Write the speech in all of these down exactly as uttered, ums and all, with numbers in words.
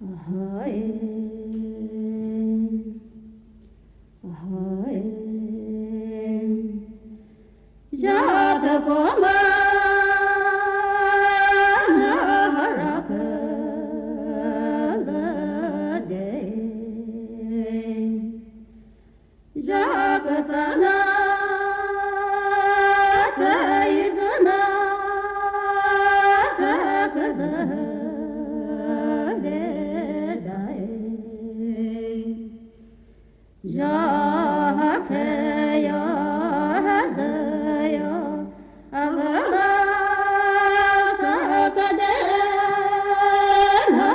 Hai, hai, jada poma na harakala de. Jakatana kayizana kakazale dai. Jahakheya hazaya avala sakade na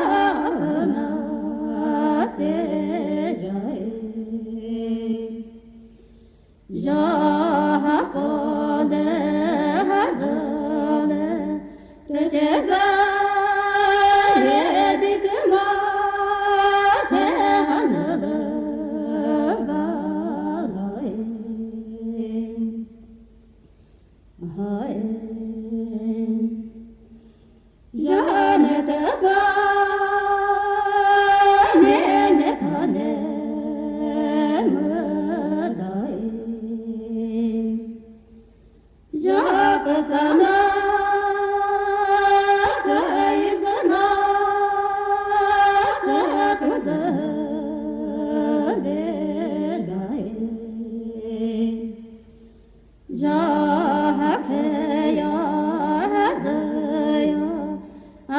avana se jai. Jahapole hazale tücheza yedi küma te hanada balai. Hai. Jane te pa ne ne thane müdai. Jakasana kayizana kakazale dai. Jahakheya hazaya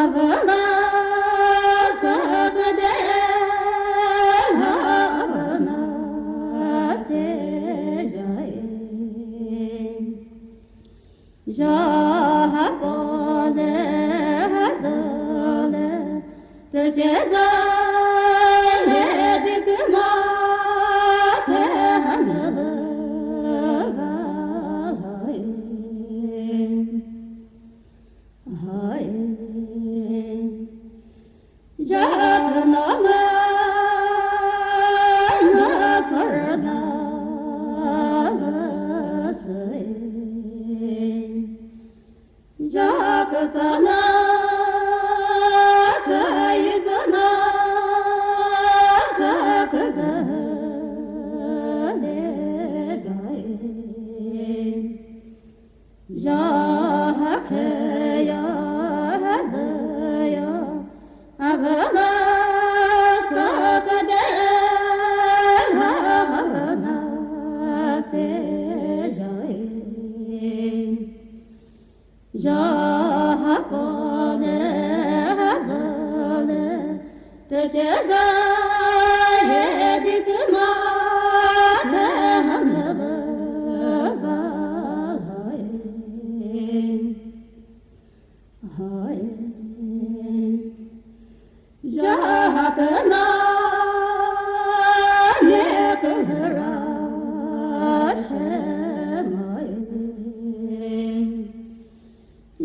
avana sakade avana se jai. Jahapole hazale tücheza yedi küma te hanada balai. Hai. Jahapole hazale tücheza yedi küma te hanada balai. Jahapole hazale tücheza yedi küma te hanada balai. Jakasana kayizana kakazale dai. Jahakheya hazaya avana sakade avana se jai. Jahapole hazale tücheza yedi küma te hanada balai. Hai. Jakatana ne kühüra shemai.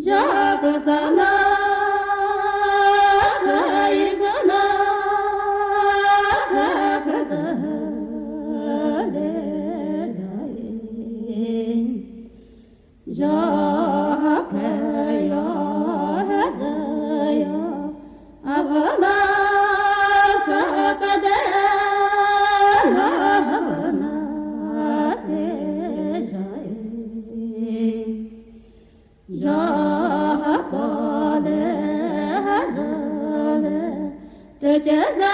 Jakatana kayizana kakazale dai. Jahapheya hazaya avana sakade avana se jai. Jahapole hazale tücheza